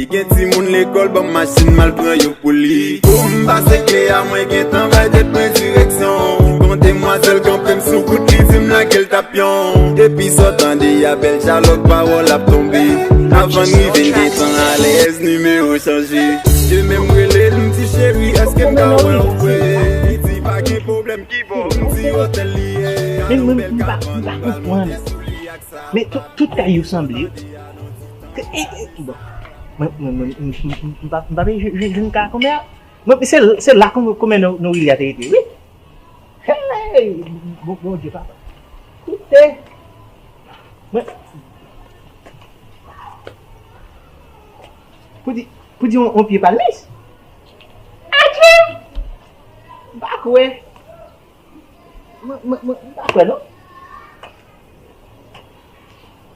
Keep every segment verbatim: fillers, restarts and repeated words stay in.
Gen timoun lekòl, ban m machin, m al pran yo pou li. Pou m pase kle a, mwen gentan bay tèt mwen direksyon. Gon demwazèl kanpe m sou kout li, di m lage l tapyon. Epi sa w tande a, bèl chalòt pawòl ap tonbe. Avan n rive, l gentan alèz, nimewo chanje. Demen m rele l, m di, cheri, èske m ka wè w vre? Li di, pa gen pwoblèm, ki bò? M di, otèl li ye. Men mwen, m pa, m pa konprann. Men tout, tout kay yo sanble. Ke- e- e- bon. Mwen, mwen, mwen, m- m- m- m pa- m pa vle jwenn, jwenn, jwenn ka kòmè a. Mwen, se, se la kòmè, kòmè nou, nou rele a te rete, wi. Hey! Bon, Bondye, papa. Koute. Mwen, pou di, pou di yon, yon pye palmis. Adje! M pa kwè. Mwen, mwen, mwen, m pa kwè, non.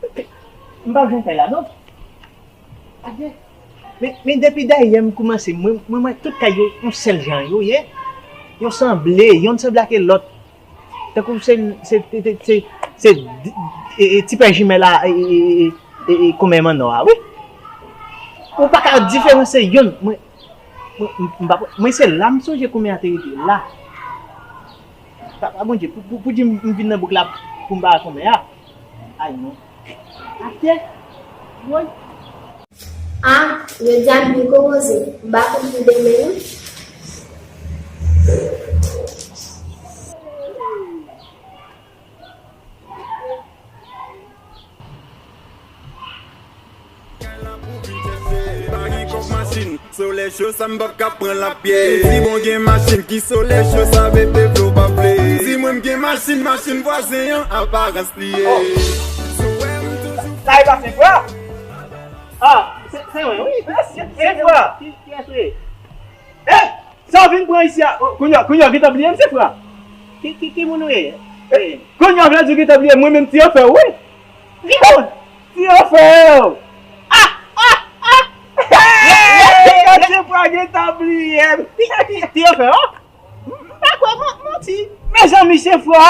M p ap jwenn kay la, non. Adje. Men, men depi dayè m koumanse, mwen, mwen, mwen, tout kay yo, yon sèl jan yo ye. Yo sanble, yonn sanble ak lòt. Tankou se, se, se, se, se, e, e, ti pè jimèl la, e, e, e, e, e, kòmè m annò a, wi. Ou pa ka diferanse yonn. Mwen, mwen, m, m pa, mwen se la m sonje kòmè a te rete, la. Papa Bondye, pou, pou, pou di m, m vin nan bouk la pou m pa wè kòmè a. Ay non. Atè. Woy. A, jodi a m piko poze. M pa konn pou demen non. Pa gen kòb machin, solèy cho sa m p ap ka pran l a pye. Li di bon gen machin ki solèy cho sa bebe vle w pa vle. Li di mwen m gen machin, machin vwazen an aparans li ye. Sa e pa Senfra? Ah, se, se mwen, wi. Senfra. Ki, ki, kiyès ou ye? Eh! Sa w vin pran isi a? O, kounye a, kounye a w gentan bliye m, Senfra? Ki, ki, ki moun ou ye? Eh, kounye a w vle di w gentan bliye m, mwen menm ti anfè w, wi. Ki moun? Ti anfè w. Ah, ah, ah. Senfra gentan bliye m. Ti, ti, ti anfè w? M pa kwè, man-, manti. Mezanmi, Senfra.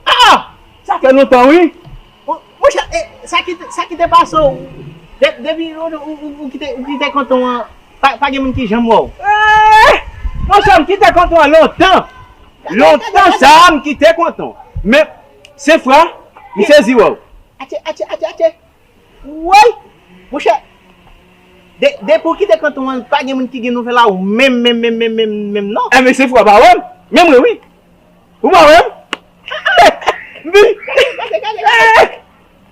Ah! Sa fè lontan, wi. Mon-, monchè, e, sa ki te, sa ki te pase w? De-, depi ou, ou, ou, ou kite, ou kite kanton an, pa, pa gen moun ki janm wè w. Eh! Monchè, m kite kanton an lontan. Lontan sa, m kite kanton. Men, Senfra, m sezi wè w. Atye, atye, atye, atye. Woy! Monchè, de-, depi w kite kanton an, pa gen moun ki gen nouvèl a ou menm, menm, menm, menm, menm, menm, non. Enben, Senfra pa wè m. Men mwen, wi. Ou pa wè m? M vin. Gade, gade, gade.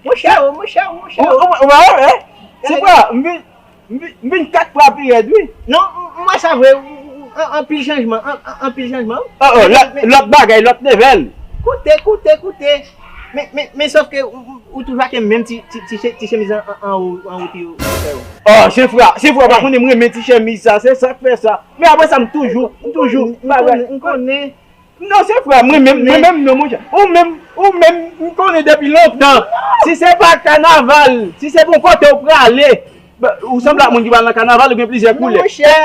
Monchè, o, monchè, o, monchè, o. Ou, ou, ou pa wè m, en? Gade, Senfra, gade. M vin, m vin, m vin kat fwa pi rèd, wi. Non, m, m wè sa vre, ou, ou, an, anpil chanjman, an, an, anpil chanjman, wi. Oh, oh, men, lòt, men, lòt bagay, lòt level. Koute, koute, koute. Men, men, men sòf ke ou, ou, ou toujou ak menm ti, ti, ti che-, ti chemiz an, an, anwo, anwo pye w, anwo pye w. Oh, Senfra, Senfra pa konnen m renmen ti chemiz sa, se sa k fè sa. Men apre sa, m toujou, m toujou, m konnen, m konnen. Non, Senfra, mwen menm, mwen menm, non, monchè. Ou menm, ou menm, m konnen depi lontan. Si se pa kanaval, si se pou kote w prale, ou sanble ak moun ki pral nan kanaval, ou gen plizyè koulè. Monchè.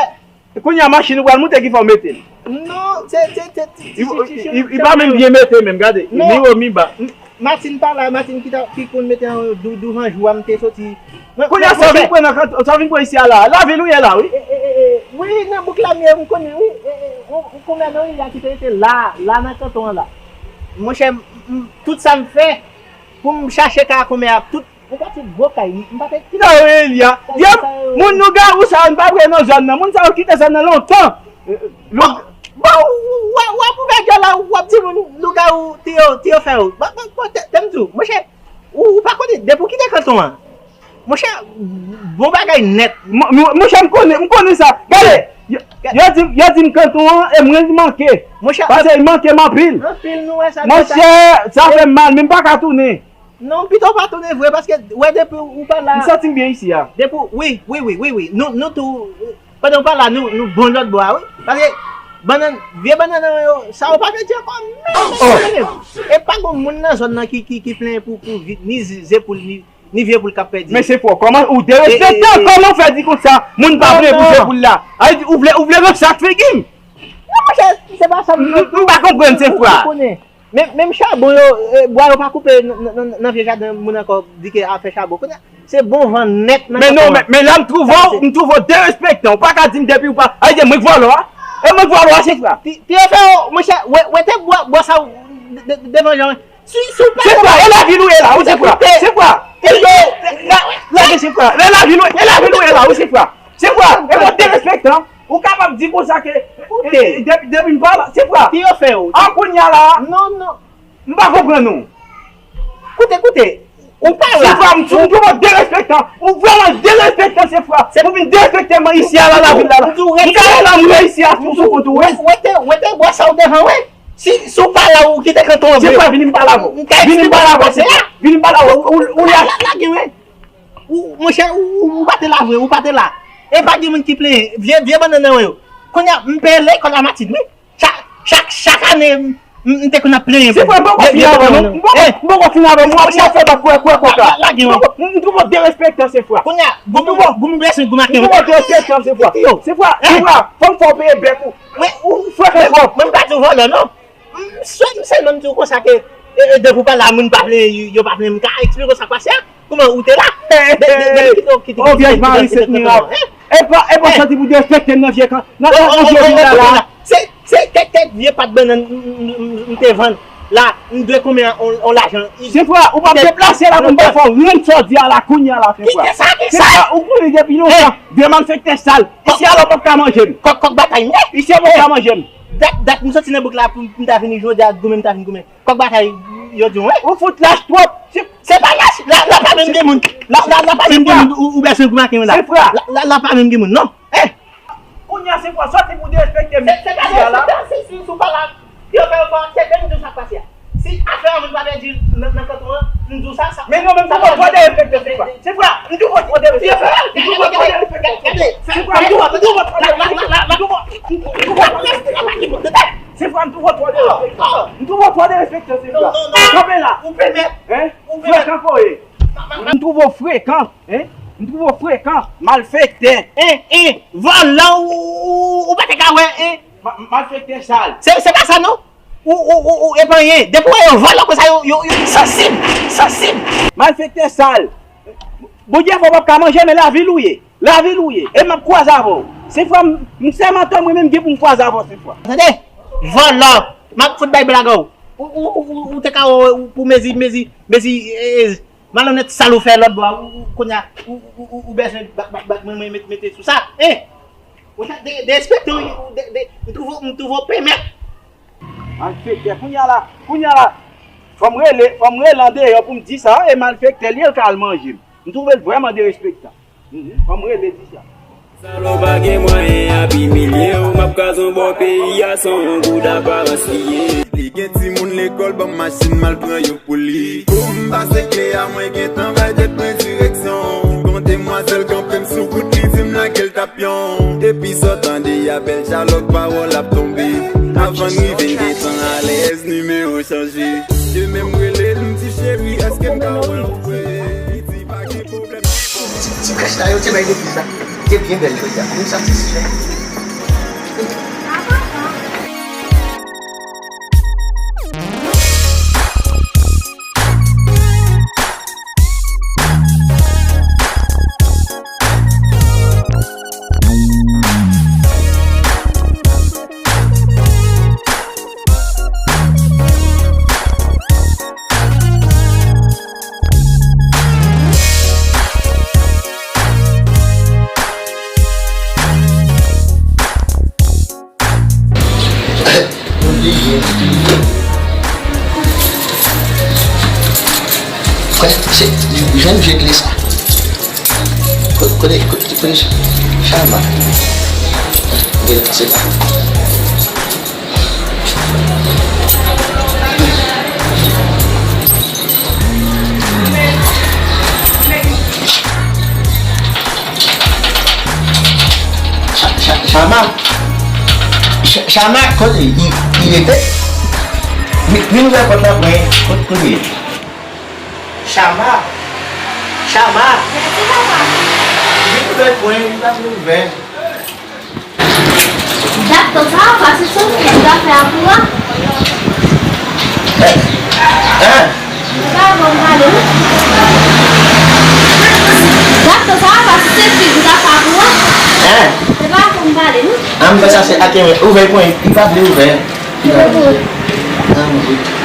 Kounye a, machin ou pral moute ki fè w mete l. Non, se, se, se, se, li, se, se, li, se, li pa menm byen mete menm, gade. Non. Mi wo, mi ba. M-, Martine pa la, Martine ki ta, ki konn mete an dou-, douvan jou a, m te soti. Mwen, kounye a, sa w vin pran nan kant-, sa w vin pran isi a la. Lavil ou ye la, wi. E, e, e, e, wi, nan bouk la m ye, m konnen, wi. E, e, ou, ou konbyen nan ri a ki te rete la, la nan kanton an la. Monchè, m, m, tout sa m fè pou m chache ka kòmè a, tout, yon pati gwo kay, m, m pa te kite. Sa yo ye li a. Sa yo, ye, sa yo, moun lougawou sa yo, n pa vre nan zòn nan. Moun sa yo kite zòn nan lontan. E, e, lou- Bon, w, w, w ap ouvè djòl la, w ap di moun lougawou, ti yo, ti yo fè w. Bon, bon, bon, te, te m di w, monchè, ou, ou pa konnen, depi w kite kanton an, monchè, bon bagay nèt. Mon-, mon-, monchè, m konnen, m konnen sa. Gade, yo, yo di, yo di m kanton an, e mwen li manke. Monchè, paske li manke m anpil. Anpil, nou wè sa, monchè, sa fè m mal, men m pa ka tounen. Non, pito w pa tounen vre, paske, wè, depi w pa la. M santi m byen isi a. Depi, wi, wi, wi, wi, wi. Nou, nou tou, pandan w pa la, nou, nou bon lòt bò a, wi. Paske, bannann, vye bannann nan yo, sa yo pa vle di ankò, menm, menm, menm. E pa gon moun nan zòn nan ki, ki, ki plenyen pou, pou vi-, ni zi-, ze poul, ni, ni vye poul k ap pèdi. Men se fò, kòman ou derespektan, kòman w fè di konsa, moun pa vle pou ze poul la? Ay, ou vle, ou vle ransak figi m? Non, monchè, se pa sa m, m, m pa konprann, se fwa. Menm, menm chabon yo, e, bwa yo pa koupe nan, nan, nan, nan vye jaden moun ankò, di ke afè chabon. Kounye a, Se bon van nèt nan kanton an. Men non, men, men la m twouve w, m twouve w derespektan. Ou pa ka di m depi ou pa. Ay, se mwen k vòlò a. E mwen k vòlò a, se fra. Ti, ti yo fè w, monchè, wè, wè te bwa, bwa sa w de-, de-, devan jan. Si, si w pa... Se fra, e lavil ou ye la, ou se fra. Se fra. E yo, la, la, se fra. E lavil ou, e lavil ou ye la, ou se fra. Se fra. E mwen derespektan. Ou kapab di konsa ke, e, e, depi, depi m pa la, se fra. Ti yo fè w. An kounye a la. Non, non. M pa konprann ou. Koute, koute. Ou pa la. Se vre, m, m twouve w derespektan. Ou vrèman derespektan, se fra. Ou vin derespekte mwen isi a la, lavil la, la. M ka rele m reyisi a sou, sou kont ou, wi. Wete, wete bwa sa w devan, wi. Si, si w pa la, ou kite kanton an vre. Se fra, vini m pale avè w. Vini m pale avè w, se fra. Vini m pale avè w. Ou, ou, ou la. Lage, wi. Ou, monchè, ou, ou, ou pa te la vre, ou pa te la. E pa gen moun ki plenyen. Vye, vye bannann nan yo. Kounye a, m peye lekòl a Matilde, wi. Chak, chak, chak ane, m, m, m te konn ap plenyen pou... Se vre, m poko fin avè w, non. M poko, m poko fin avè w. M ap fè bak kwè, kwè, kwè, kwè. Lage, wi. M twouve w derespektan, se fra. Kounye a, goumen, goumen bèsen, goumen aken. M twouve w derespektan, se fra. Se fra, se fra. Fò m fè w peye bèk ou. Ou frekan twòp. Mwen, m pa di w vòlò, non. M swe-, m sèlman m di w konsa ke, e, e, depi w pa la, moun pa plenyen, yo, yo pa plenyen. M ka eksplike w sa k pase a. Kouman ou te la? De, de, de, de, kite w, kite w, kite w, kite w, kite w, kite w. E pa, e pa soti pou derespekte m nan vye kan. Nan, nan, nan vye vil la, la. Se, se kèk, kèk vye pat bannann m, m, m, m, m te vann. La, m dwe konbyen on, on lajan. Se fra, ou p ap deplase la pou m pa fè w rann sa w di a la kounye a la, se fra. Kite sa, kite sa. Se fra, ou konnen depi lontan, de malfektè sal. Isi a la w p ap ka manje m. Kòk, kòk batay, m ye. Isi a w p ap ka manje m. Dat, dat m soti nan bouk la pou m ta vini jodi a, goumen m ta vin goumen. Kòk batay, yo di w, wi. Ou fout lach twòp. Se, se pa lach, la, la pa menm gen moun. La, la, la pa menm gen moun, ou, ou bèsen goumen aken la. Se fra. La, la, la pa menm gen moun, non. Eh! Kounye a se kwa? Sòti pou derespekte m. Se, se pa derespektan, se si, si w pa la, yo fè yo fè, se ke m di w sa k pase a. Si afè an moun pa pèdi nan, nan kanton an, m di w sa, sa... Men non, men m twouve w twò derespektan, se kwa? Se kwa? M twouve w twò derespektan. M twouve w twò derespektan. Se kwa? M twouve w, m twouve w twò derespektan. Se kwa? M twouve w twò derespektan. M twouve w twò derespektan, se kwa? Kanpe la. Ou pèmèt. Hein? Frekan kò w ye. M twouve w frekan, hein? M twouve w frekan, malfektè. Hein, hein, vòlò, ou, ou, ou pa te ka wè, hein? Ma-, malfektè sal. Se, se pa sa non. Ou, ou, ou, ou epanyen. Depi w wè yo vòlò konsa, yo, yo, yo sansib, sansib. Malfektè sal. Bondye fè w p ap ka manje, men lavil ou ye. Lavil ou ye. E m ap kwaze avè w. Se fwa m, m sèmante mwen menm gen pou m kwaze avè w se fwa. Tande, vòlò. M ap fout bay blag ou. Ou, ou, ou, ou, ou te ka wè pou mezi, mezi, mezi, e, e, malonèt sal ou fè lòt bò a, ou, ou, kounye a, ou, ou, ou, ou bezwen bak, bak, bak, mwen, mwen, met-, mete sou sa. Hein? Ou ta de, derespekte w, ou de, de, m twouve, m twouve w pèmèt. Malfektè, kounye a la, kounye a la, fò m rele, fò m rele andeyò pou m di sa, e malfektè li ye, l ka al manje m. M twouve l vrèman derespektan. Mhm. Fò m rele di sa. Sa lè w pa gen mwayen ap imilye w, m ap kraze w bò peyi a, se yon goud aparans li ye. Li gen timoun lekòl, ban m machin, m al pran yon pou li. Pou m pase kle a, mwen gentan bay tèt mwen direksyon. Gon demwazèl kanpe m sou wout, li di m lage l tapyon. Epi sa w tande a, bèl jalòk pawòl ap tonbe. Avan n rive, n gentan alèz, nimewo chanje. Demen m rele l, m di, cheri, èske m ka wè w vre? Li di, pa gen pwoblèm. Ti, ti krèch la, yo te bay legliz la. Te byen bèl jodi a. M satisfè. Kwè, se, jwenn vye kle sa. Ko-, kote, kote, kote Chama? Gen, se la. Cha-, cha-, Chama? Ch-, Chama, kote li, li rete? Vi-, vin ouvè pòt la pou mwen. Kote, kote li? Chama! Chama! Vin ouvè pou mwen, li pa vle ouvè. Dat tan sa a pase, se ou ki di zafè a pou la. Hein? Sa bon, m ale wi. Se ake mwen, ouvè pwen, li pa vle ouvè. Li pa vle. Ah,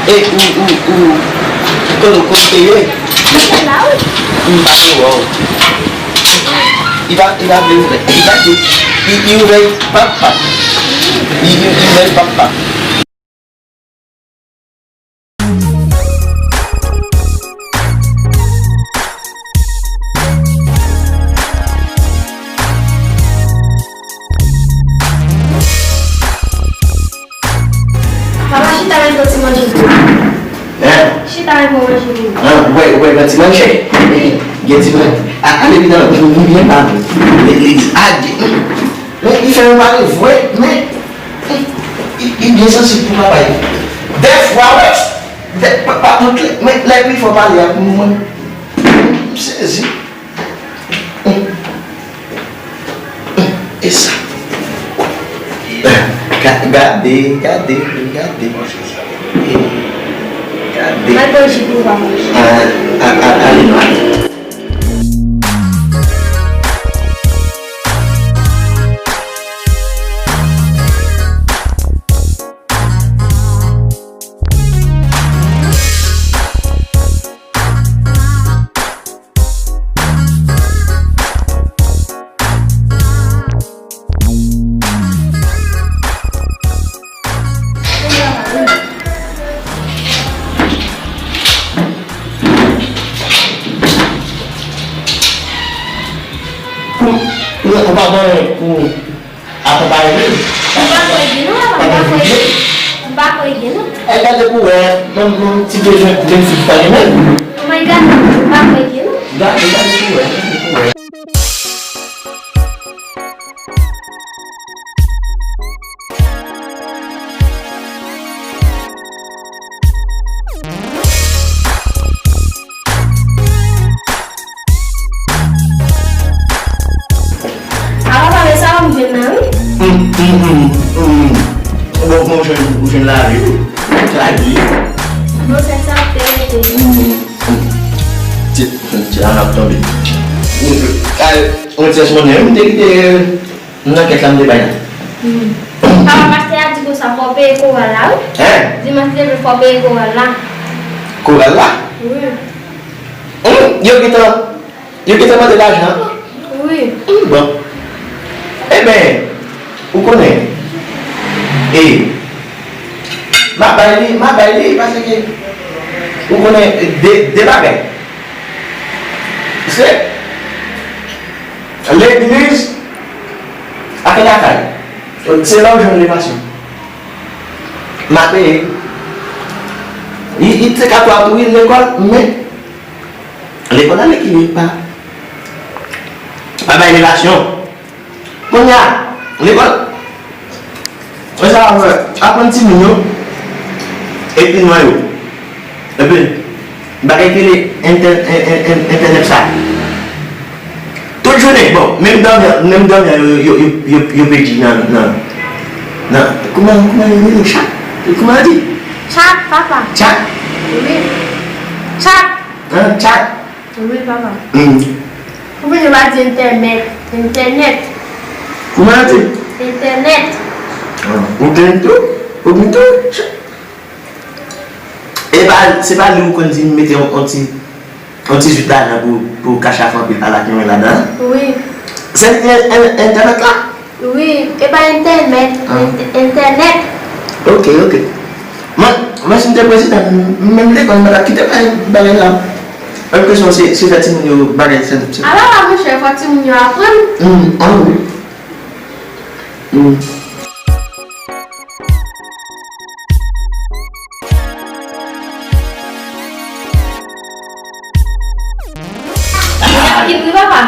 e ou, ou, ou, kote, kote ye? Mwen la, wi. M pa vle wè w. Li pa, li pa vle ouvè. Li pa vle. Li, li ouvè, pap, pap. Li, li, li ouvè, pap, pap. Papa, chita men pou ti manje. Hein? Chita men pou manje. Ah, ou wè, ou wè, gen ti manje. Gen ti manje. A, ale vin nan, vin, vin, vin pa vin. Legliz, a, di. Men, li fè yon pale vre, men, li, li, li byen sansib pou papa yo. Dèfwa, wi, dè, pa, pa, tout lè, men, lè pi fò pale a pou mwen. M sezi. E sa. Ga-, gade, gade, gade. E, gade. Mwen pran jip ou pa manje. A, a, a, ale, ale. Pou, pou, pou pa gen pou akonpaye li. M pa kwè gen non, papa, m pa kwè gen. M pa kwè gen non. Al gade pou wè, menm, menm ti bezwen, menm si pa gen menm. Oh my God, m pa kwè gen non. Gade, gade pou wè, gade pou wè. Apa, pale sa, m jwenn nan, wi. Hum, hum, hum, hum. Bon, bon, ou jwenn, ou jwenn lavi, wi. Lavi. Bon, se sa, te rete. Hum, hum. Ti, ti la, n ap tonbe. Ay, on ti mwen, m te kite. M nan kèk la m te bay la. Hmm. Papa, pastè a di konsa fò w peye koral la, wi. Hein? Dimanch leve fò w peye koral la. Koral la? Wi. Hmm, yo gentan, yo gentan mande lajan? Wi. Hmm, bon. Eben, ou konnen. E, m a bay li, m a bay li, paske, ou konnen, de, de bagay. Se Legliz ak lakay. Se la ou jwenn elevasyon. M a peye. Li, li te ka twa tou, wi, lekòl, men lekòl ale ki li pa, pa bay elevasyon. Kounye a, lekòl, Mwen sa ap aprann timoun yo epi nwa yo. Epi bagay ki rele entè-, en-, en-, en-, entènèt sa. Tout jounen, bon, menm dòmi, menm dòmi yo, yo, yo, yo, yo pèdi nan, nan, nan, kòman, kòman yo rele chat? Kòman yo di? Chat, papa. Chat? Wi. Chat. Hein, chat? Wi, papa. Hmm. Ou vin pa di entènèt, entènèt. Kòman yo di? Entènèt. Ah, ou gen tou? Ou gen tou? E pa, se pa li ou konn di m mete yon, yon ti, yon ti zuit ladan pou, pou kachaf anpil pa la ki mwen ladan? Wi. Se en, en, entènèt la? Wi, e pa entènèt, ah, ent-, entènèt. Ok, ok. Mwen, mwen si m te prezidan, m, m menm lekòl, m pa t ap kite bagay, bagay la. Menm kesyon se, se fè timoun yo bagay sèt, sèt. Ala la, monchè, fò timoun yo aprann. Hmm, ah wi. Hmm. Li napkin wi, papa.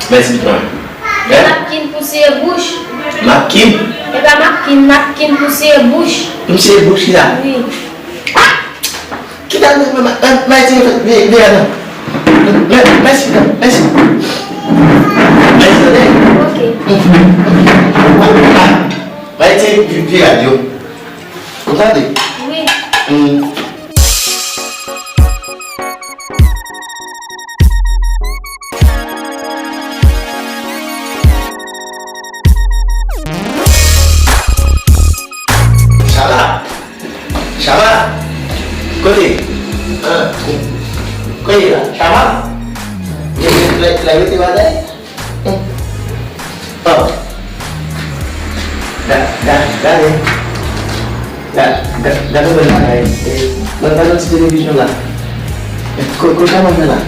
Mèsi, pitit mwen. Li napkin pou siye bouch. Napkin? E pa napkin, napkin pou siye bouch. Pou siye bouch, ki sa? Wi. Ah! Kite m, m, m, m, m, veye, veye, veye, non. Mè-, mèsi, mèsi. Mèsi, tande. Ok. Ah, veye, veye, veye radyo. Ou tande? Wi. Hmm. Kote? Ah, kote la? Chama? Lè, lè, lè, mete bagay? Hmm. Oh. Ga-, ga-, gade. Ga-, ga-, gade yon bèl bagay. Eh, mwen gade yon ti televizyon la. Ko-, ko-, sa mwen fè la?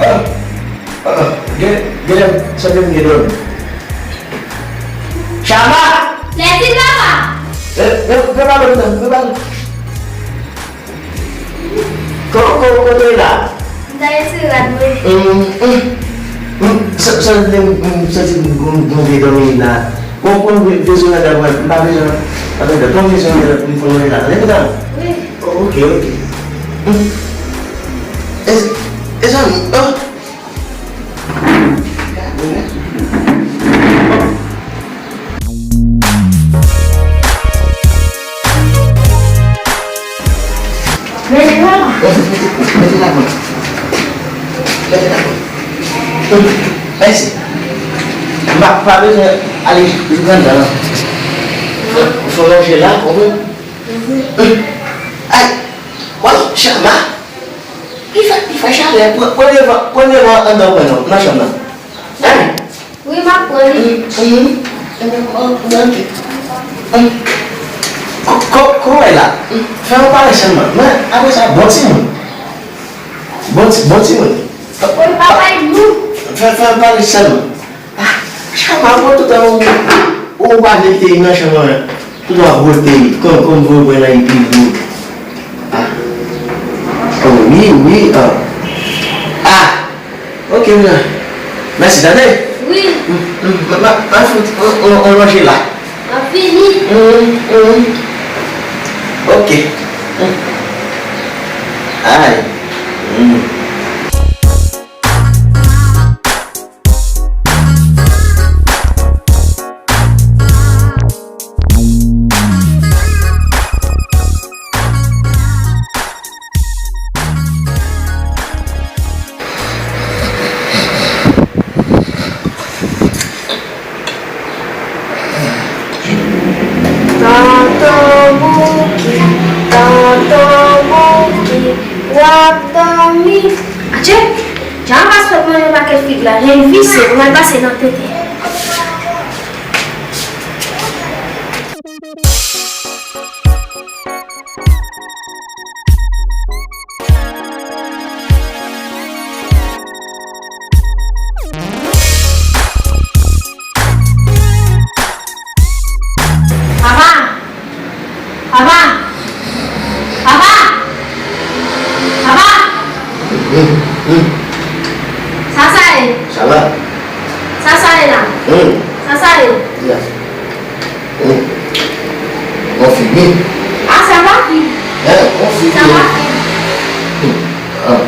Ah, ah, ah, gen, gen lè m santi m gen dòmi. Chama! Mèsi, papa! Eh, eh, prepare w, prepare w. Ko-, ko-, kote w ye la? M t al retire rad mwen. Hum, hum. Hum, sa, sa, m, m santi m gon, gon vye dòmi la. Pran, pran vye, vye sonadè mwen, m pa bezwen, pa bezwen. Pran vye sonadè pou m fè manje la. Tande, medam? Wi. Oh, ok, ok. Hum. E, e sa, oh. Mete la. Mete la, mete la. Mete la. Mèsi. M pa, pa bezwen ale jouk anndan, non. Fò, fò lonje la, konprann? Ay, waw, Chama. Li fè, li fè chalè. Pran, pran leve, pran leve anndan, pran nan, nan chanm nan. Hein? Wi, m ap pran li. Hum, hum. Enben, bon, bon, ok. Hum. Ko, ko, ko w wè la? Hum. Fè yon pale sèlman. Men, apre sa, bon timoun. Bon ti, bon timoun. Wi, papa, e nou. Fè, fè yon pale sèlman. Ah, Chama, bon, tout an ou, ou pa vle kite nan chanm nan. Tout an w ap wote, kon, kon m voye w nan epi dlo. Ah. Oh, wi, wi, ah. Ah. Ok, wi, ah. Mèsi, tande? Wi. M, m, m, m, m ap fout on, on, on lonje la. M ap vini. Mm, mm. Ok. Mm. Ay. Mm. Tonton Bouki, Tonton Bouki, w ap dòmi. Adje! Jan pas fèk manje pakèt fig la, jan l visye, pou m al pase nan tete. Papa! Papa! Papa! Papa! Hum, hum. Sa sa ye? Sa va? Sa sa ye la? Hum. Sa sa ye? Ya. Hum. Bon figi. Ah, sa va fi? Hein, bon figi. Sa va fi? Hum. Ah.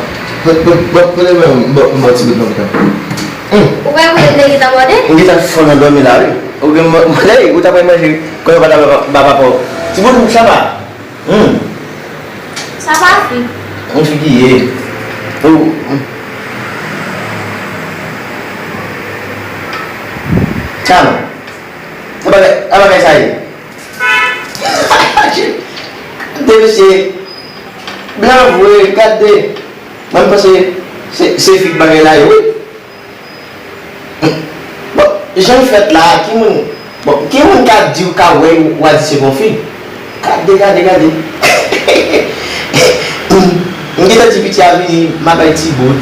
Pè, pè, pè, pè, pè, pè, pè, pè, ti bout nan pè. Hum. Ou pa wè nèg ki ta bòde? M gentan fon nan dòmi la, wi. Ou gen mwen, hey, ou ta pral manje, konnen w pa ta ba, ba papa w. Ti bout, sa va? Hum. Sa va fi? Yon figi ye. Ou. Chama. Sa bagay, sa bagay sa ye? Gade mesye. Blan vre, gade. Mwen panse se, se fig bagay la ye, wi. Bon, jan l fèt la, ki moun, bon, ki moun ka di w ka wè w, w a di se bon fig? Gade, gade, gade. M gentan di piti a vini, m a bay ti bout.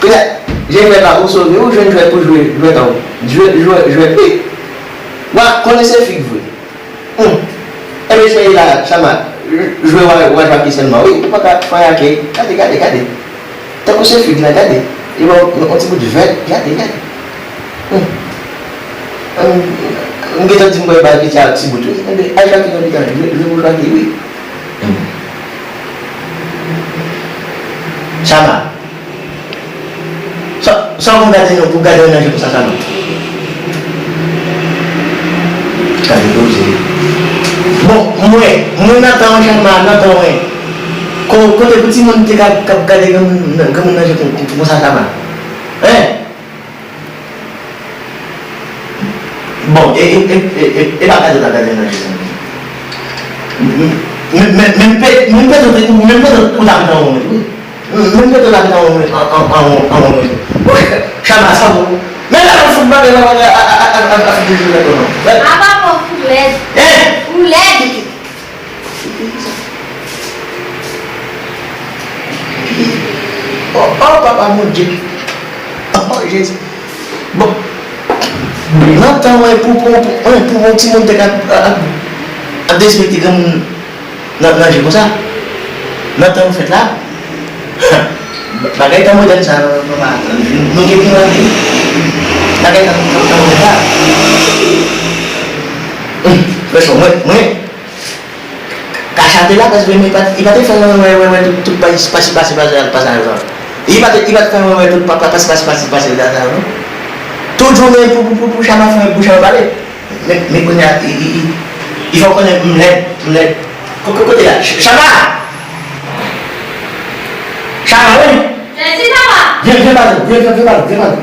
Kounye a, jan l fèt la, ou sove, ou jwenn jwèt pou jwe, jwèt an, jwe, jwe, jwèt, wi. W a konnen se fig vre. Hum. Enben, cheri la, Chama, jwe w a, w a jwake sèlman, wi. Ou pa ka fanyake. Gade, gade, gade. Tankou se fig la, gade. Li ba w yon, yon ti bout vèt. Gade, gade. Hum. Hum, m gentan di m bay bal piti a ti bout, wi. Enben, al jwake nan mitan. Jwe, jwe pou jwake, wi. Hum. Chama. Sa, sa w konn gade nou, pou gade nan je konsa, Chama? Gade koze. Bon, mwen, mwen nan tan an, Chama, nan tan an. Ko-, kote pou timoun te ka, ka gade granmoun, granmoun nan je kon-, konsa, Chama? Hein? Bon, e, e, e, e, e, e pa gade w t ap gade nan je sa. Men, men, men, men pete, men pete, men pete, ou t ap nan wonn, wi. Men pete, ou t ap nan wonn, an, an, an, an, an, wi. Chama, sa bon. Men la, fout bagay la, a, a, a, fout de jounen, non. Apa, bon, fout lèd. Hein? Ou lèd. Oh, oh, papa Bondye. Oh, Jezi. Bon. Nan tan, wè, pou, pou, pou, wè, pou yon timoun te ka ap, ap, ap derespekte granmoun nan, nan je konsa. Nan tan nou fèt la. Bagay tan modèn sa, non, non, pa, nou gen pi mal ke bagay tan, tan, tan modèn sa. Hum, franchman, mwen, mwen, Kacha te la, paske li pa, li pa te fè wè, wè, wè, wè, tout, tout pasi, pasi, pasi, pasi, pasi, pasi, non. Li pa te, li pa te fè wè, wè, tout pa, pa, pasi, pasi, pasi, pasi, pasi, non. Tout jounen pou, pou, pou, pou Chama fè, pou Chama pale. Men, men kounye a, li, li, li, li fè w konnen m lèd, m lèd. Ko-, ko-, kote la? Ch-, Chama! Chama, wi! Jezi, papa! Vin, vin pale, vin, vin, vin pale, vin pale.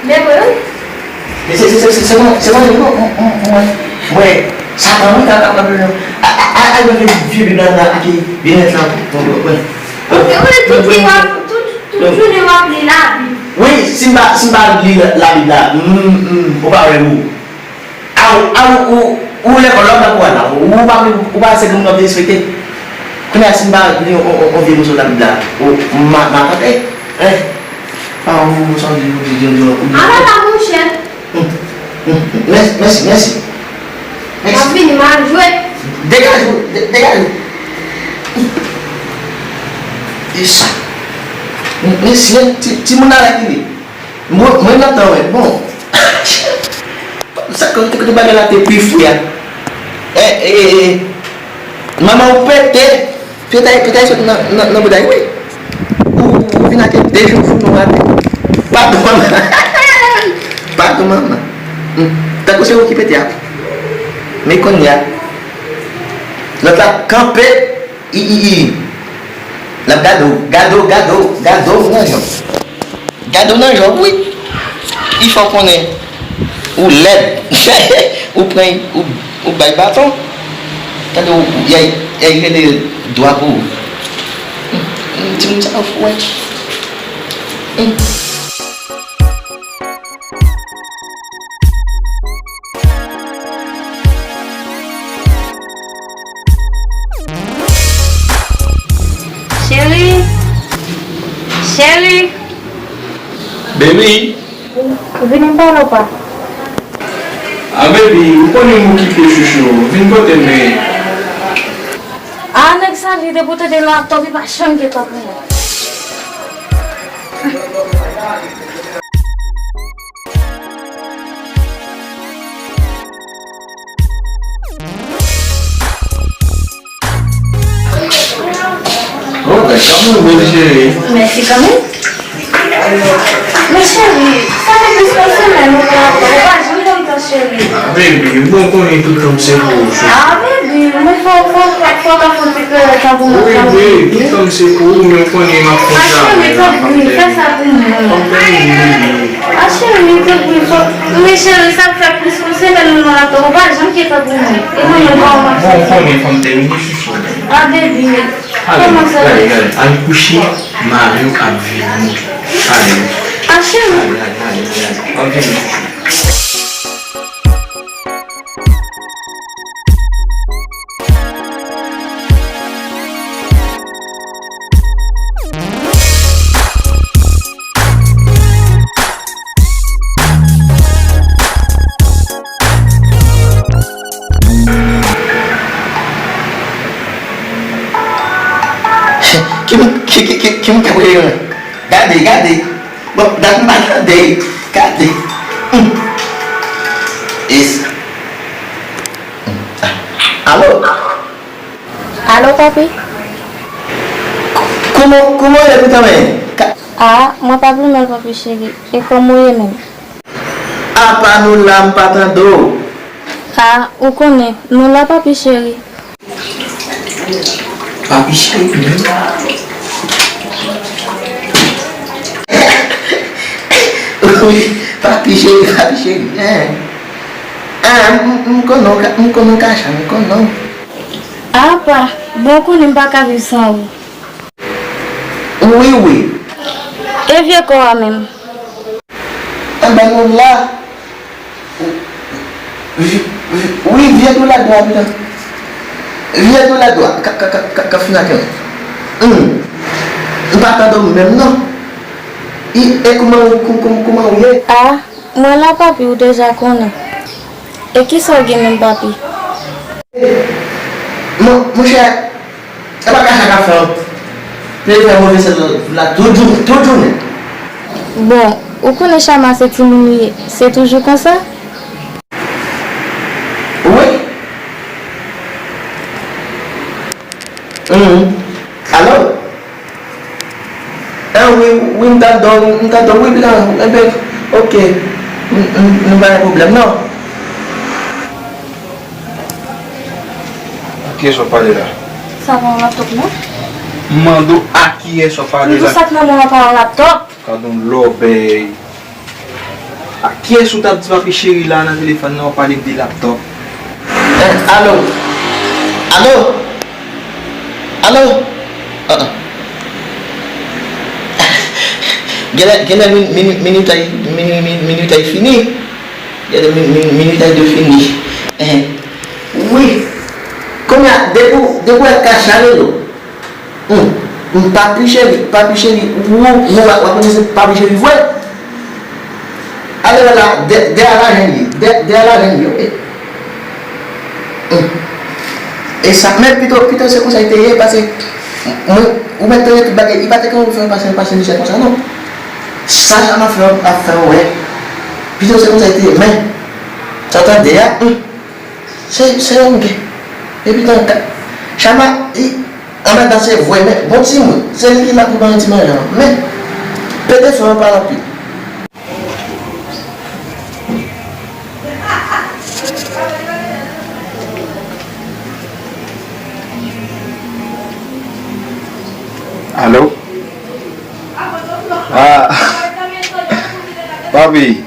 Men mwen, wi. Men se, se, se, se, se mwen, se mwen, non, mwen, mwen, mwen, Satan, wi, ka, ka, ka, a, a, a, a, vye, vye Bib la, la, ki byenèt la, pou, pou, pou, pou. Ok, ou tout jounen w ap, tout, tout jounen w ap li Labib. Wi, si m pa, si m pa li la, Labib la, m, m, ou pa wè ou. A, ou, a, ou, ou, ou lekòl la, ou pa pou al la, ou, ou pa, ou pa se moun w ap derespekte. Kounye a, si m pa li yon, yon, yon, yon vye moso Labib la, ou, m a, m a tante, hein? Pa yon moso di, di, di, di, di, di. Ala la, monchè. Mèsi, mèsi, mèsi. Mèsi. M ap vini, m al jwe. Degaje w, de-, degaje w. Yes. Mèsi, hein. Ti, timoun nan la ki li. Mwen, mwen nan tan, wè. Bon. Sa kote, kote bagay la te pi fou a. Eh, eh, eh, eh. Manman ou pete. Pete, pete sot nan, nan, nan bouda, wi. Ou, ou vin ak de jou fou nou atè. Padon manman. Padon manman. Hmm. Tankou se ou ki pete a. Men kounye a. Lòt la kanpe. I, i, i. L ap gade w, gade w, gade w, gade w nan jan. Gade w nan jan, wi. Li fè w konnen ou lèd. Ou pran, ou, ou bay baton. Tande w, y a, y a rele dwa pou ou. Timoun sa fou, wè. Cheri, cheri. Baby. Vini m pale w pa. A baby, ou konnen m okipe chouchou. Vin kote m ye. A nèg sa li depi w tande laptop li pa janm gen tan pou mwen. Oh, gad kòman w bèl, cheri. Mèsi kanmenm. Men cheri, sa fè plis pase men nou pa, ou pa janm kontan, cheri. Ah, baby, bon, konnen tout tan m se pou ou, cheri. Ah, baby, men fò, fò, fò, fò w ka fè yon ti pè tan pou mwen. Wi, baby, tout tan m se pou ou, men w konnen m ap fè travay la, fè sa pou mwen. Fò m tèmine, baby. Ah, cheri, tanpri, fò, men cheri, sa fè plis yon semèn nou nan laptop, ou pa janm gen tan pou mwen. E mwen menm, kòman m ap fè? Bon, ou konnen, fò m tèmine, chouchou. Ah, baby, kòman sa ye? Gade, gade, al kouche, mari w ap vini. Ale. Ah, cheri. Ale, ale, ale, ale, ale. Ap vini, chouchou. Ki moun, ki, ki, ki, ki moun k ap rele mwen? Gade, gade. Bon, dat m pa tande. Gade. Hum. Yes. Alo? Alo, papi? K-, Kòman, kòman w ye, pitit mwen? Ka- A, mwen pa pi mal, papi cheri. E kòman w ye menm? Apa nou la, m pa tande w. A, ou konnen, nou la, papi cheri. Papi cheri, menm. Wi, papi cheri, papi cheri. Hein. Ah, m, m, m konnen w ka, m konnen w ka chante, m konnen w. Apa, bon, ou konnen m pa ka viv san ou. Wi, wi. E vye kò a menm? Anben nou la. Wi, wi, wi, vye dola dwa, pitit. Vye dola dwa, ka, ka, ka, ka, ka fin ak mwen. Hmm. M pa tande w menm, non. I, e kouman, kou-, kou-, kouman ou ye? A, mwen la, papi, ou deja konnen. E kisa w gen menm, papi? Mon, monchè, e pa ka sa k ap fè w. Li fè move sèt la tout jou, tout jounen. Bon, ou konnen Chama se timoun li ye, se toujou konsa? Wi. Mhm. Alo? Ah, wi, wi, m ta dò, m ta dò, wi, blan, enben, ok. M, m, m pa gen pwoblèm, non. A kiyès w ap pale la? Sa pa yon laptòp, non? M mande w a kiyès w ap pale la? M di w sa k nan men w an pa yon laptòp. Gad yon lòbèy. A kiyès ou t ap di papi cheri la nan telefòn nan, w ap pale m de laptòp? Eh, alo? Alo? Alo? Ah, ah. Genlè, genlè min-, min-, minit ay, min-, min-, minit ay fini. Genlè min-, min-, minit ay dwe fini. Eh, wi. Kounye a, depi w, depi w wè ka chale lo. Hmm. Hmm, papi cheri, papi cheri, ou, ou, w ap, w ap konnen se papi cheri vre. Ale wè la, dè, dè a lajan li ye, dè, dè a lajan li ye, wi. Hmm. E sa, men pito, pito se konsa li te ye, paske mwen, ou mèt tande tout bagay, li pa te konn fè pase, pase misye konsa, non. Sa, sa m ap fè, ap fè, wè. Pito se konsa li te ye, men, sa w tande a, hmm. Se, se yon gen. Epi tan ka, Chama, i, anmèdan se vre, men bon timoun. Se li ki la pou ban yon ti manje an. Men, pete fè w pale anpil. Alo? Ah. Papi.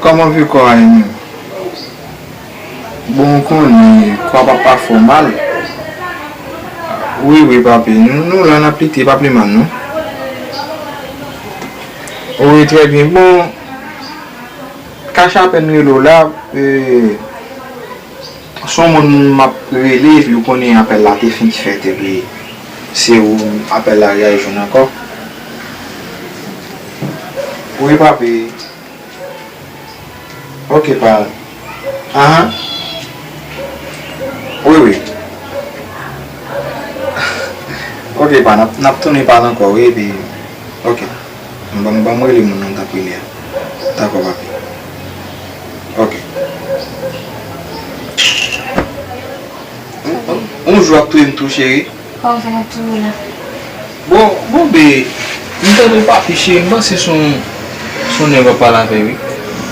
Kòman vye kò a ye menm? Bon, ou konnen, kò a pa, pa fè w mal. Wi, wi, papi. Nou, nou la, n ap lite, pa pi mal, non. Wi, trè byen. Bon, Kacha apèn rele w la, e, se yon moun m ap rele, epi ou konnen apèl la te fin fèt, epi se ou apèl la ap jwenn ankò. Wi, papi. Ok, pa. Ahan. Wi, wi. Ok, pa, n ap, n ap tounen pale ankò, wi, epi, ok. Ban m, ban m rele moun nan, tanpri, li a. Dakò, papi. Ok. On, on, on jou ap touye m tou, cheri. Kòman sa ap touye w la? Bon, bon, be, m tande papi cheri, m panse se yon, se yon nèg w ap pale avè l, wi.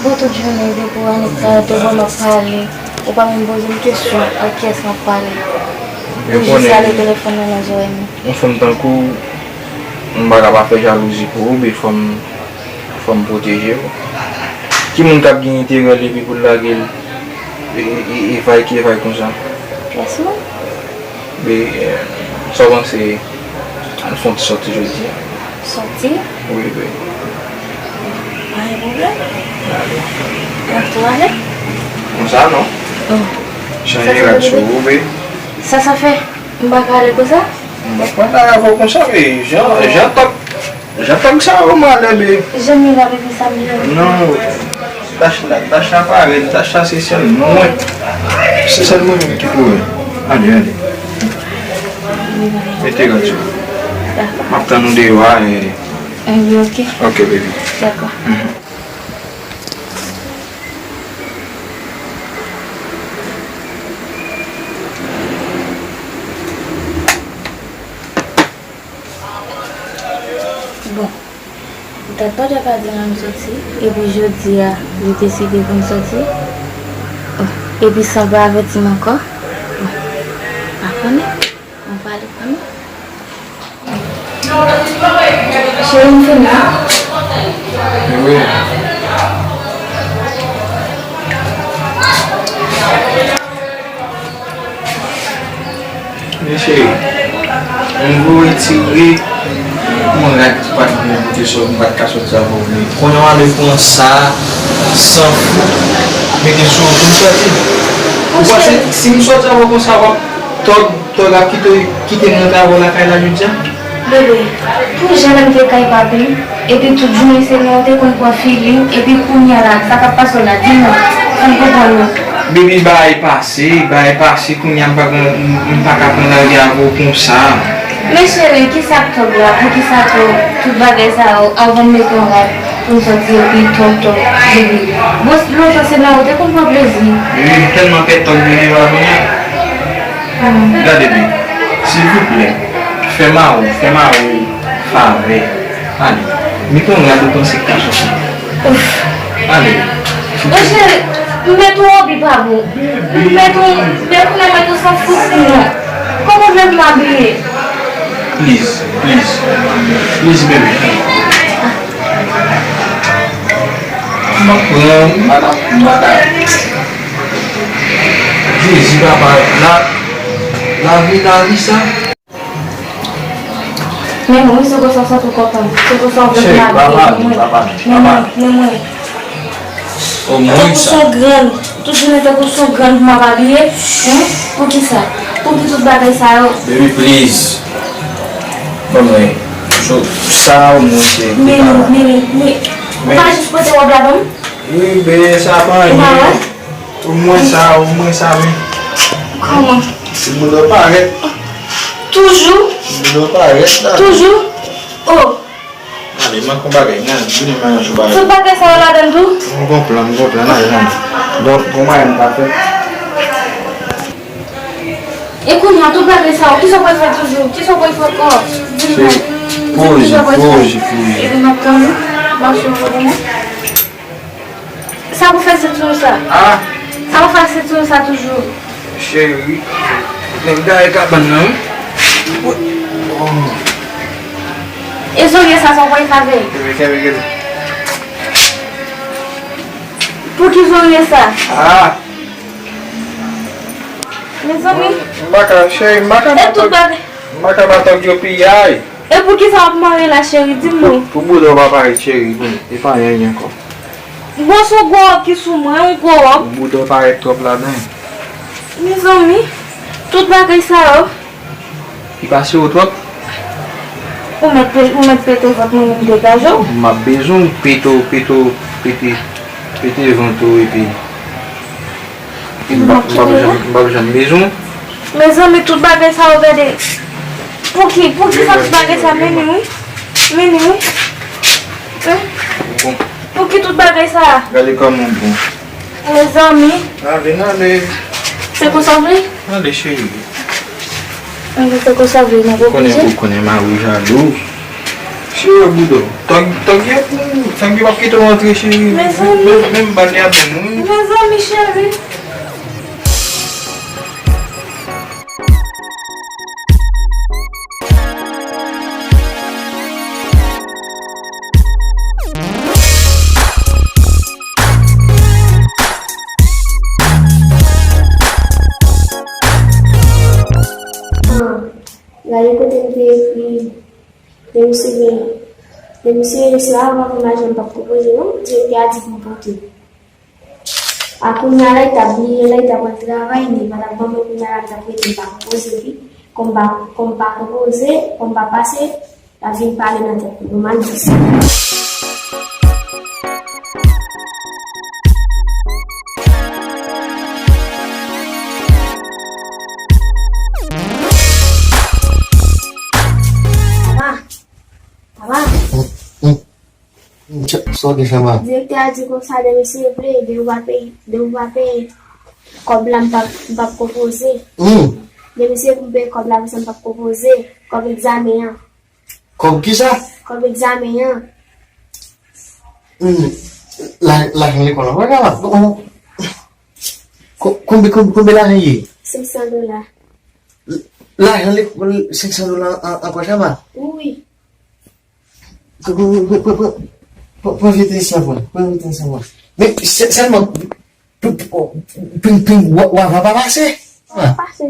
Bon, tout jounen, depi w annik sa, te bon, m ap pale. Ou pa menm poze m kesyon, ak kiyès m ap pale. Ou jis rale telefòn nan nan zòrèy mwen. Yon fanm tankou w, m pa ka pa fè jalouzi pou ou, be fò m, fò m pwoteje w. Ki moun k ap gen enterè l epi pou l lage l, e, e, e, evay ki evay konsa? Pèsonn. Be, e, sa w panse, ann fè yon ti sòti jodi a? Sòti? Wi, wi. Pa gen pwoblèm. Ale. N ap tou ale? Konsa, non? Oh. Chanje rad sou ou, be. Sa, sa fè? M pa ka ale konsa? M pa ka ale avè w konsa, be. Jan, jan tòk. Jan tag sa yo malè, be. Jan mi la, baby, sa m ye. Non, tach la, tach la pa rèd, tach la se sèl mwen. Se sèl mwen menm ki pou wè. Ale, ale. Mete rad sou. Dakò. M ap tann ou deyò a, e. Anben, ok. Ok, baby. Dakò. Mhm. Dad pa di anyen m soti, epi jodi a, li deside pou m soti. Oh, epi san pa avèti m ankò. Bon, pa konnen. Mwen pale pou nou. Cheri, m fini. Wi. Men cheri, m vle retire yon rad ki pa t bon pou te sot, m pa t ka soti avè w. Men kounye a w ale pran sa, san fout, mete sou ou pou m soti. Ou panse si m soti avè w konsa, w ap tòg, tòg ap kite, kite m nan travay lakay la jodi a? Bebe, pou jan lè m te kay papi, epi tout jounen se nan w te konn pran feeling, epi kounye a la, sa k ap pase w la, di m non, fè m konprann non. Bebe, bagay pase, bagay pase, kounye a m pa ka, m, m pa ka pran lari avè w konsa. Men cheri, kisa k tòg la? Poukisa tou, tout bagay sa yo, avan m mete yon rad pou m soti epi tòg tòg, bebe? Bon, lontan se nan w te konn pran plezi. Bebe, m tèlman pè tòg, bebe, pa kounye a. Gade byen, silvouplè, fè mari w, fè mari w favè. Ale, mete yon rad ou panse k ka soti. Ale. Mon cheri, m mete yon robi pa bon. M mete yon, men kounye a mete yon san fout pou mwen. Kòman w vle pou m abiye? Please, please. Please, baby. M ap pran, m pa ta, m pa ta. Jezi, papa, la, lavi, lavi sa. Men mwen, se konsa sa tou kontan. Se konsa w vle pou m abiye, men mwen. Men mwen, men mwen. O mwen sa. Ou son grann. Tout jounen tankou son grann pou m ap abiye. Hein? Poukisa? Pouki tout bagay sa yo? Baby, please. Ban mwen. So, sa o mwen se. Men, men, men, men. Ou pa jis pote wòb la ban m? Wi, bebe, sa pa anyen. Ou pa wè? Omwen sa, omwen sa, men. Kòman? Ti bouda parèt. Toujou? Ti bouda parèt la. Toujou? Oh. Ale, manke yon bagay, nan, vini manke yon bagay. Tout bagay sa yo ladan l tou? M gon plan, m gon plan, nan, nan. Gon, gon mwayen m ka fè. E kounye a, tout bagay sa yo, kisa w pral fè toujou? Kisa w pral fè ankò? Di m non. Poze, poze, poze. Epi m ap tann ou, m ap swiv ou. Sa pou fè senti w sa? Ah! Sa pou fè senti w sa toujou? Cheri, nèg gaye kabann nan, wi. Oh. E zorye sa, sa w pral fè avè l? Kenbe, kenbe, kenbe. Pou ki zorye sa? Ah! Mezanmi. M pa ka, cheri, m pa ka. E tout bagay. M pa ka ba tòg yo piyay. E poukisa w ap mare la, cheri? Di m non. Pou, pou bouda w pa parèt, cheri, bon, e pa anyen, anyen ankò. Bon, se yon gwo wòb ki sou mwen, yon gwo wòb. Pou bouda w parèt twòp ladan. Mezanmi, tout bagay sa yo. Li pase w twòp? Ou mèt pe-, ou mèt pete vant mwen, m degaje w. M ap bezwen w pete w, pete w, pete, pete vant ou, epi M p ap, m p ap janm, m p ap janm bezwen w. Mezanmi, tout bagay sa yo, gade. Pouki, pouki sa, tout bagay sa, men wi. Men wi. Hein? Bon. Pouki tout bagay sa? Gade kòman w bon. Mezanmi. Ale, n ale. Se konsa w vle? Ale, cheri. Mwen te konsa vle, mwen oblije. Ou konnen, ou konnen mari w jalou. Cheri, bouda. Tòg, tòg yo pou, tòg yo p ap kite w antre, cheri. Mezanmi. Menm, menm bal li ap ban nou, wi. Mezanmi, cheri. Gade kote m te ekri. Demisye gen, demisye se avan pou lajan m p ap konpoze non, direktè a di pou m pote. A kounye a la, li t ap bliye, la, li t ap al travay, li pa t ap ban mwen, kounye a la, m t ap rete, m pa konpoze, wi. Kòm m pa, kòm m pa konpoze, kòm m pa pase, l ap vin pale nan tèt mwen, m al di sa. Papa, papa. Sa w gen, Chama? Direktè a di konsa, demisye vle, depi w pa peye, depi w pa peye kòb la, m p ap, m p ap konpoze. Hmm. Demisye pou m peye kòb la, konsa m p ap konpoze. Kòb egzamen an. Kòb kisa? Kòb egzamen an. Hmm. La, lajan lekòl la, wè, Kama? Bon, bon. Ko-, konbe, konbe, konbe lajan ye? Senk san dola. Lajan lekòl, senk san dola an, an pòch, Kama? Wi. Pran vye tenis la pou mwen. Pran vye tenis la pou mwen. Men sè-, sèlman, pou, pou, pou, pou, w a, w a pa pase. W a pase.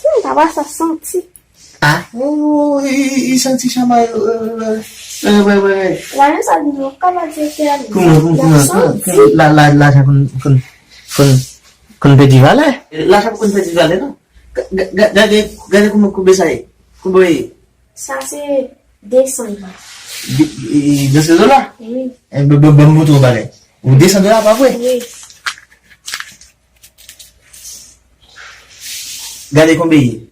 Hmm, papa sa santi. Ah, oh, i, i, i santi Chama, euh, euh, euh, ouais, ouais, ouais. Lajan sa di nou, kòman di fè a? Kouman, kouman, kouman, kouman, la, la, lajan konn, konn, konn, konn pèdi valè? Lajan konn pèdi valè, non. Ga-, ga-, gade, gade kouman koube sa ye. Koube ye. Sa se de san dola. De, e, de san dola? Wi. E, ban, ban, ban m montre w bagay. Ou de san dola, pa vre? Wi. Gade konbyen ye.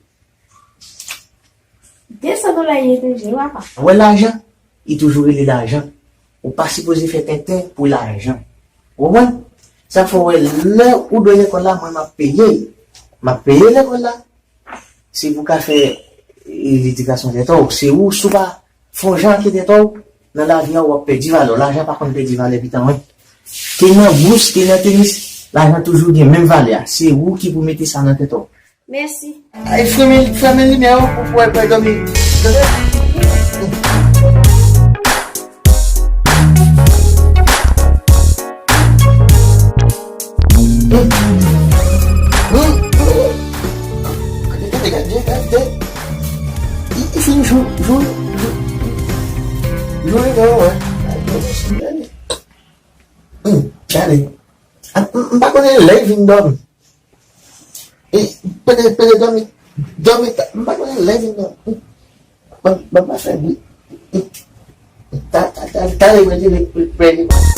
De san dola ye toujou, wi, papa. Ou wè lajan? Li toujou rele lajan. Ou pa sipoze fè tenten pou lajan. Ou konprann? Sa fè w wè lè ou dwe lekòl la, mwen m ap peye l. M ap peye lekòl la. Si pou ka fè, e, edikasyon tèt ou, se ou, si w pa fè yon jan ak tèt ou, nan lavi a, w ap pèdi valè w. Lajan pa konn pèdi valè, pitan mwen. Ke nan bous, ke nan tenis, lajan toujou gen menm valè a. Se ou ki pou mete sa nan tèt ou. Mèsi. Ay, fèmen, fèmen limyè yo pou, pou, pou dòmi. Gade, gade, gade, gade. Li, li fin jou, jou, jou. Jou li gen, wè. Gade. Hmm, gade. A, m, m pa konnen lè l vin dòmi. E, pede, pede dòmi, dòmi, ta, m pa konnen lè vin dòmi. Ban, ban m pa fè bri. Ta, ta, ta, ta, rete, rete, rete.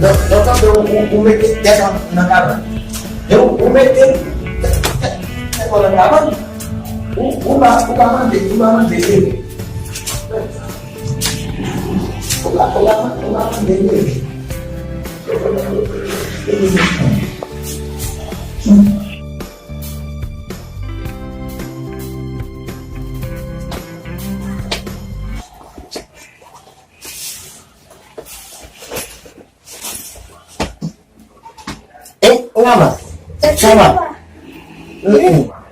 Lè, lè w tande ou, ou, ou mete tèt an, nan kabann. Lè ou, ou mete tèt, tèt, tèt ou nan kabann, ou, ou pa, ou pa mande, ou pa mande leve. Ou pa, ou pa, ou pa mande leve. Eh, Rama. Chama.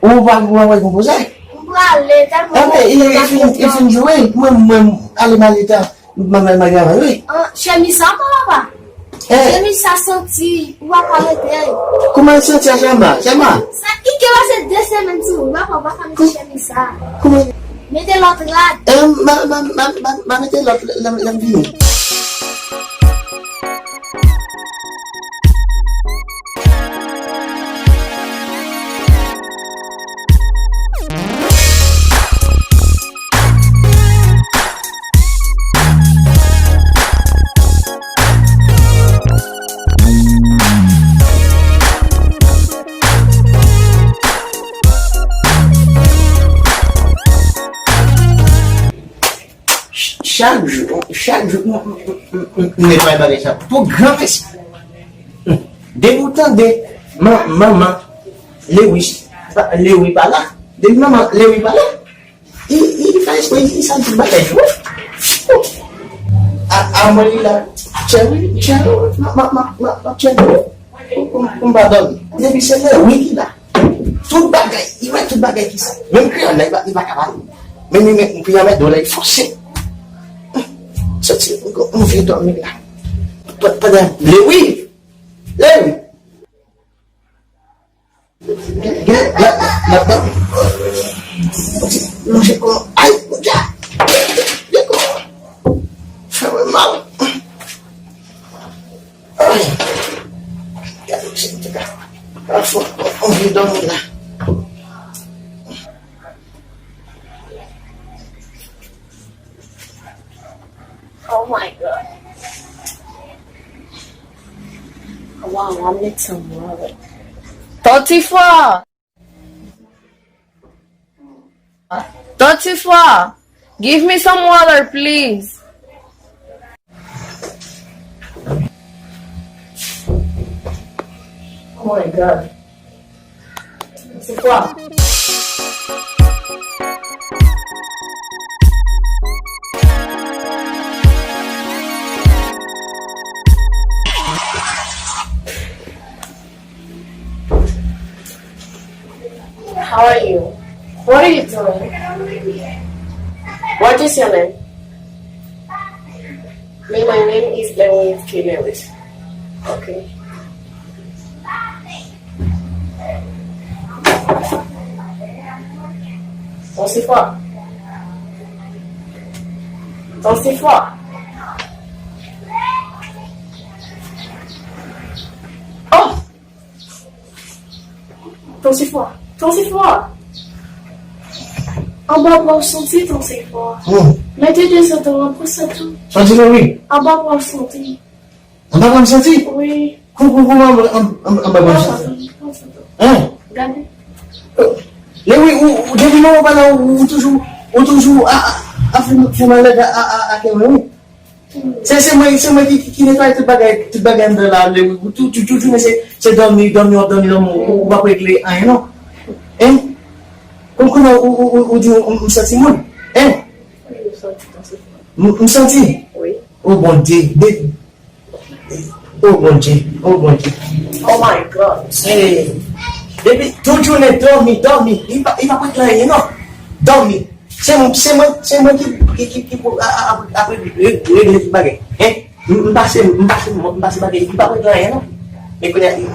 Ou pa, ou pa wè konpoze? M prale, tèlman. Anben, li, li fin, li fin joure. Mwen, mwen, ale m ale ta. Mwen, mwen, mwen travay, wi. Ah, chemiz sa, papa. Eh. Chemiz sa santi, ou pa ka mete l. Kouman l santi a, Chama? Chama? Sa, li gen pase de semèn sou ou, papa, ou pa ka mete chemiz sa. Kouman? Mete lòt rad. Eh, ma, ma, ma, ma, ma mete lòt, lè, lè m vini. Ch-, chak jou, chak jou, m, m, m, m, m netwaye bagay sa. Pou granmesi. Depi w tande man-, manman Lewis, pa, Lewi pa la. Depi manman Lewi pa la, li, li fè espre, li santi bagay jou. A, a mwen li la, Cheri, Cheri, ma, ma, ma, ma, ma, Cheri. Pou, pou, pou m pa dòmi. Depi se Lewi ki la. Tout bagay, li wè tout bagay ki sa. Menm kreyòl la, li pa, li pa ka pale. Men, men, men, pou y a mèt do la, li fòse. Soti, m, m vle dòmi la. Pa, pandan Lewi, Lewi. Gen, gen, gen, gen, gen. Lonje kò. Ay, Bondye. Gen kò. Fè mwen mal. Ay. Gade, se te ka. Parfwa, on vle dòmi la. Oh my God. Oh Wow, I need some water. Totifwa! Totifwa! Give me some water, please. Oh my God. Totifwa! How are you? What are you doing? What is your name? Me, my name is Lewis K. Lewis. Okay. Totifwa. Totifwa. Oh! Totifwa. Totifwa. Anba bra w santi, Totifwa. Hmm. Mete dezodòran, pran sa tou. Santi non, wi. Anba bra w santi. Anba bra m santi? Wi. Kou, kou, kou, anba, anba, anba bra m santi. Pran sa tou, pran sa tou. Hein? Gade. Lè wi, ou, ou, depi lè ou pa la, ou, ou toujou, ou toujou, a, a, a, fè, fè malèz a, a, a, a kè mwen, wi. Se, se mwen, se mwen ki, ki, ki netwaye tout bagay, tout bagay anndan la, lè wi, ou tou, tou, tout jounen se, se dòmi, dòmi, w ap dòmi, dòmi, ou, ou, ou p ap regle anyen, non. Hein? Kon, kounye a, ou, ou, ou, ou di, ou, m santi moun. Hein? M, m santi? Wi. O Bondye, de, o Bondye, o Bondye. Oh my God. Eh, depi tout jounen dòmi, dòmi, li pa, li pa konn anyen non. Dòmi. Se mwen, se mwen, se mwen ki, ki, ki, ki pou a, a, a, apre regle tout bagay. Hein? M, m pase, m pase, m pase bagay, li pa konn anyen non. Men kounye a, li,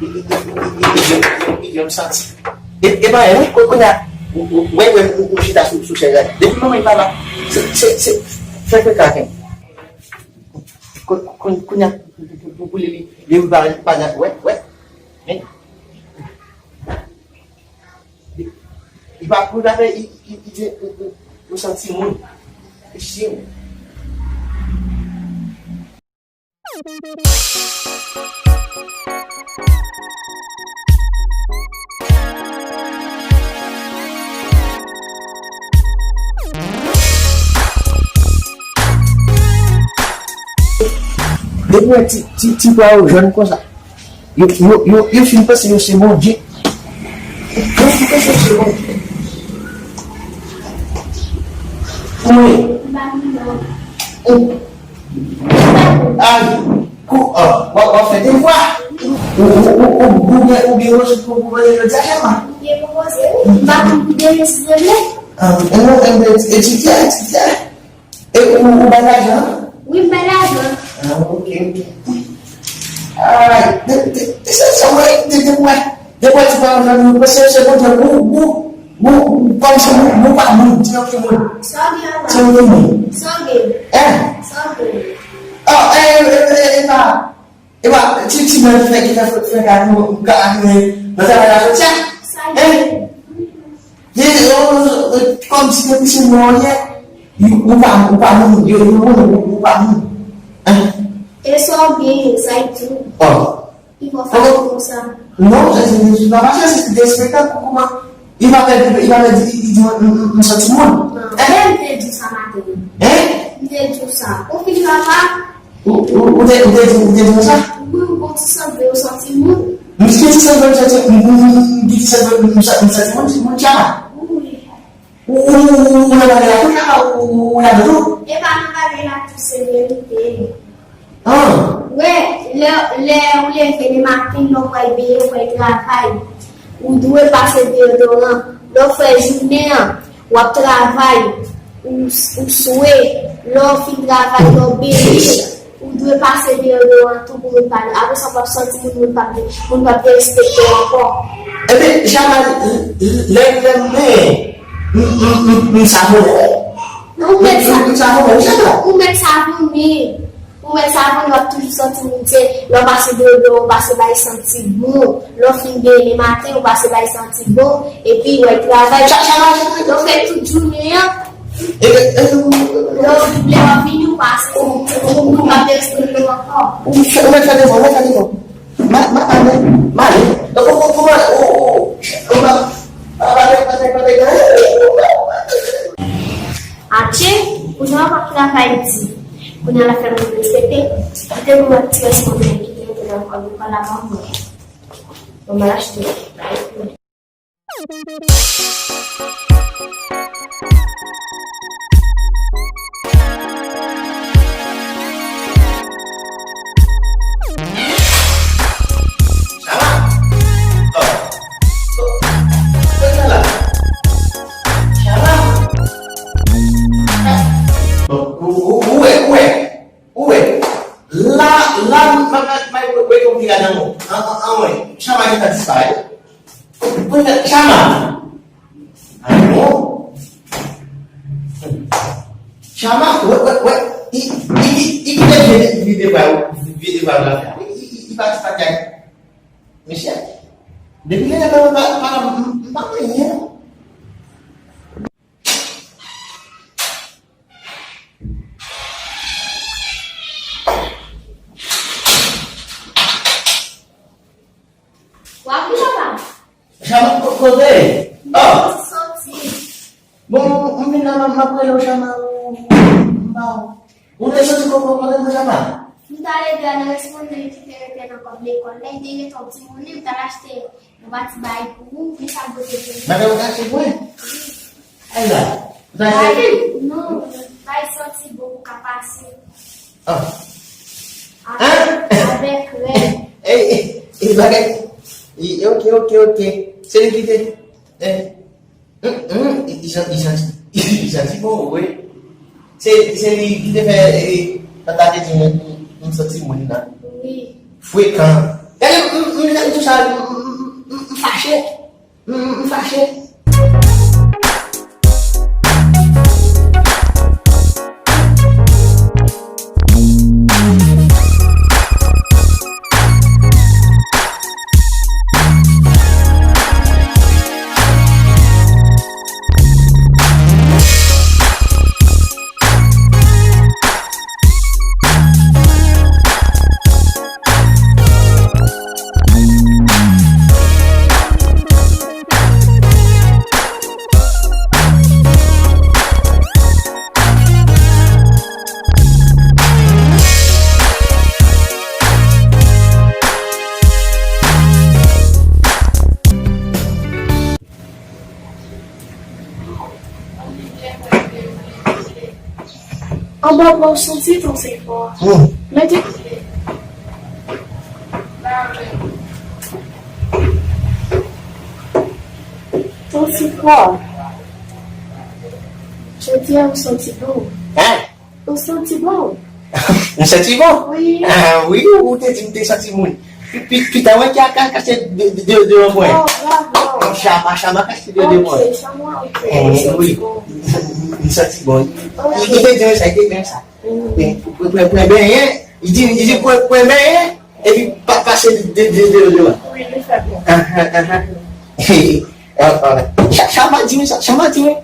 li, li, li, li, li, li, li, li, m santi. E, e pa anyen non, kounye a, ou, ou, wè, wè, ou, ou chita sou, sou chèz la. Depi moman li pa la, se, se, se, fè fè kaken. Kou-, kou-, kounye a, pou, pou, pou, pou li, li, li pa, li pa, wè, wè. Men, li, li pa, pou l pa fè, li, li, li, li, li, li santi moun. Li chire. Depi wè ti, ti, ti pwa yo jòn konsa. Yo, yo, yo, yo fin panse yo se Bondye. Yo fin panse yo se Bondye. Wi. Ay, kou, ah, w ap, w ap fè devwa. Ou, ou, ou, ou, ou byen, ou byen rezoud pou, pou mande jodi a, Chèlma? M byen repoze, wi. M pa konn pou demen si Dye vle. Ah, e non, e, e, etidye, etidye. E ou, ou bay lajan? Wi, m bay lajan. Ah, ok, ok. Ay, de, de, de, se, se, mwen, de, de, mwen, de, mwen, ti pa, mwen, mwen, se, se, mwen, mwen, mwen, mwen, mwen, kòm se mwen, mwen pa moun, di yon ki moun. Sa gen la? Ti moun. Sa gen. Hein? Sa gen. Oh, eh, eh, eh, eh, pa. Epa, ti, ti nèg ki fè, ki fè, fè, fè gade, ou ka, nan travay la soti a. Sa ye. Hein? Ye, yo, yo, yo, kòm si depi se mwen ye, ou pa, ou pa moun, yo, yo, ou, ou pa moun. Hein? E sa w gen, sa y tou. Oh. Li pa fache konsa. Non, se, se, se pa fache, se derespektan, kouman? Li pa pèdi, li pa pèdi, li, li di, "M, m, m, m santi moun." Non, eh, m te di w sa maten. Hein? M te di w sa. Ou fin papa? Ou, ou, ou te, ou te di, ou te di m sa? Wi, ou gon ti sant vre, ou santi moun. M gen ti sant vre, m santi, m, m, m, m gen ti sant vre, m sa-, m santi moun, ti moun tchama. Wi. Ou, ou, ou, ou nan bagay la tout la, ou, ou, ou ladan tou? E pa nan bagay la tout, se verite. Ah. Wè, lè, lè ou leve le maten, lè w pral benyen, w pral travay, ou dwe pase deodoran. Lè w fè jounen an, w ap travay, ou, ou swe, lè w fin travay, lè w benyen, ou dwe pase deodoran tou pou moun pa, apre sa w p ap santi moun, moun p ap, moun p ap derespekte w ankò. Ebyen, Jamal, lè, lè, lè m benyen, m, m, m, m savonn. Ou met sa-, m, m savonn, ou savonn. Ou met savonn, wi. Ou wè savon, w ap toujou santi moun, se lè w pase deodoran, w pase bay santi bon. Lè w fin benyen maten, w pase bay santi bon. Epi, w al travay. Lè w fè tout jounen an, lè w vini, w pase, ou, ou, ou pa derespekte w ankò. Ou mèt fè devan, ou mèt fè devan. Ma, ma, ma, ma, ma, o, o, o, ma, ma, ma, ma, ma, ma, ma, ma, ma, ma. Atchè, kounye a w ap travay di. Kounye a l ap fè moun respekte. Kite pou m ap tire sou moun ki te rete nan kò l, li pa la pa mwen. Bon, m al achte. Chama! Oh. Oh. Chama! Chama! Ou, ou, ou wè, ou wè. Ou wè, la, la, m, m, m, m, wè, wè, wè, wè, Chama gentan disparèt. Poutèt Chama. Ay, bon. Chama, wè, wè, wè, i, i, i, i kite vye, vye devwa, vye devwa la fè. I, i, i, i pati, pati ak mesye. Depi lè pa, pa, pa, m, m, m pa konn anyen. W ap ri, papa? Chama, ko-, kote? Oh! Soti. Bon, m, m vin la, m, m ap rele w, Chama, ou, ou, ou, ou te soti ko-, ko-, kote pou Chama? M t ale di a nan responde ki te rete nan kòb lekòl. Lè te rete yon ti moun, m t al achte yon pati bay pou ou, men sa m pote pou ou. Bagay ou t achte pou mwen? Wi. Ay la. Ou t achte? Bay, non, bay santi bon pou ka pase. Ah. Avèk, hein? Avèk règ. Ey, ey, ey, bagay. Ey, ok, ok, ok. Se li ki te, eh. Hum, hum, li, li santi, li santi bon, wi. Se, se li ki te fè, eh, tata te di m, m, m santi moun nan. Wi. Frekan. Gade, m, m, m, m, tou sa, m, m, m, m, m fache. M, m, m fache. Anba bra w santi tan se fò. Hmm. Mete. Tan se fò. Jodi a, ou santi bon. Hein? Ou santi bon? M santi bon? Wi. Ah, wi, ou te di m te santi moun. Pi, pi, pita wè ki a ka kache de, de, de, devan mwen. Oh, bravo. Chama, chama kache de, devan mwen. Ok, chama, ok. Eh, ou santi bon. M santi bon. Ok. Li te di mwen sa, li te di mwen sa. Mm. Wi, pou, pou, pou, pou benyen, li di, li di pou, pou benyen, epi pa, pase de, de, de, devan. Wi, li fè bon. Ah, ah, ah, ah. Ah, ah. Cha-, chama di mwen sa, chama di mwen,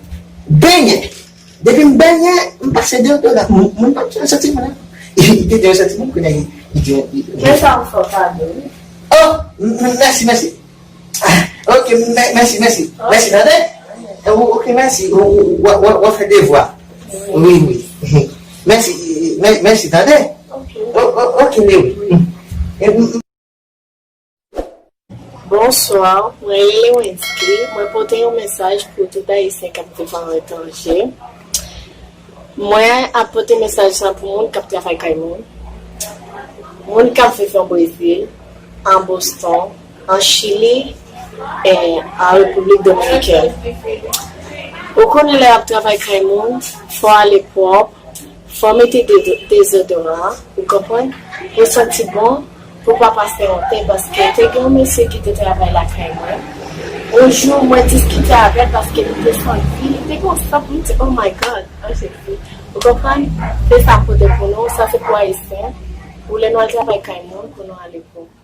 benyen. Depi m benyen, m pase deodora. Moun, moun pa t janm santi m la. Li te deja santi m, kounye a, li, li di, li, li, men sa ou fè w pa byen, wi. Oh, m, m, mèsi, mèsi. Ah, ok, mè-, mèsi, mèsi. Ok. Mèsi, tande? Eh, o-, ok, mèsi. Ou, ou, ou, w, w, w fè devwa. Wi. Wi, wi. Mèsi, mè-, mèsi, tande? Ok. O-, o-, ok, Lewi. Wi. Eh, m, m, Bonswa, mwen rele Wensky. Mwen pote yon mesaj pou tout Ayisyen k ap viv aletranje. Mwen ap pote mesaj sa pou moun k ap travay kay moun, moun k ap viv an Brezil, an Boston, an Chili, e an Repiblik Dominikèn. Ou konnen lè w ap travay kay moun, fò w ale pwòp, fò w mete de-, dezodoran, ou konprann? Pou w santi bon, pou w pa pase onte, paske te gen yon mesye ki te travay lakay mwen. Yon jou, mwen diskite avè l paske li te santi, li te gen yon sant, mwen di, "Oh my God, oh Jezi." Ou konprann? Se sa m pote pou nou, sa se pou Ayisyen, pou lè nou al travay kay moun, pou nou ale pwòp.